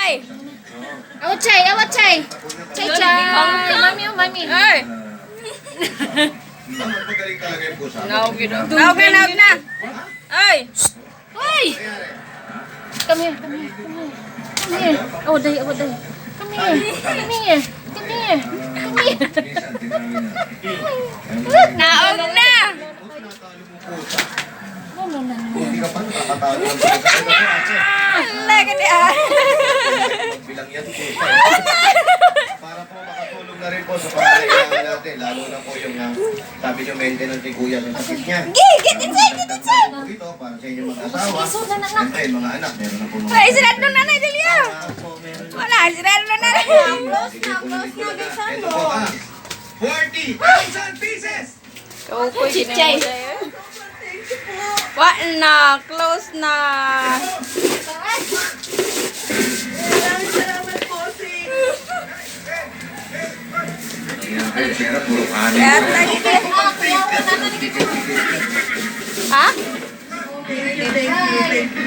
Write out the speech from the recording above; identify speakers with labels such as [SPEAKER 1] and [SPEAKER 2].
[SPEAKER 1] Ay!
[SPEAKER 2] Awat chay, awat chay. Chay chay. Mami, oh, mami.
[SPEAKER 1] Ay!
[SPEAKER 3] Magaling talaga yung pusa.
[SPEAKER 1] Naog yun. Naog na, naog na! Ay!
[SPEAKER 2] Hoy! Come here, come here, come here. Come here. Oh, day, oh, day. Come here. Come here. Come here. Come here.
[SPEAKER 3] Minsan, tinawin na.
[SPEAKER 1] Naog na!
[SPEAKER 3] Natalo mo pusa.
[SPEAKER 2] No, no, no, no.
[SPEAKER 3] Hindi ka pa nakakatalo ng pusa.
[SPEAKER 1] Ala ka di ah!
[SPEAKER 3] Bilang yan pusa. Para po makatulong na rin po sa pangangailangan natin. Lalo na po yung sabi niyo maintenance ni Kuya sa sakit niya.
[SPEAKER 1] Gi! Get inside! Get inside!
[SPEAKER 3] Ito, para sa inyong mag-asawa.
[SPEAKER 2] Isod na, na.
[SPEAKER 3] Siyempre, mga anak, meron na po mga
[SPEAKER 1] Ay, sirado na na, Delia! Wala, sirado na na!
[SPEAKER 3] Close na, close na, guys. Ito po ang 40,000 pieces!
[SPEAKER 1] Chichay! Wa na, close na.
[SPEAKER 4] Maraming salamat po, si
[SPEAKER 3] Ayan, kayo, sira, puro kanin.
[SPEAKER 1] Kaya lagi kayo. Ha?
[SPEAKER 4] Thank you, thank you, thank you.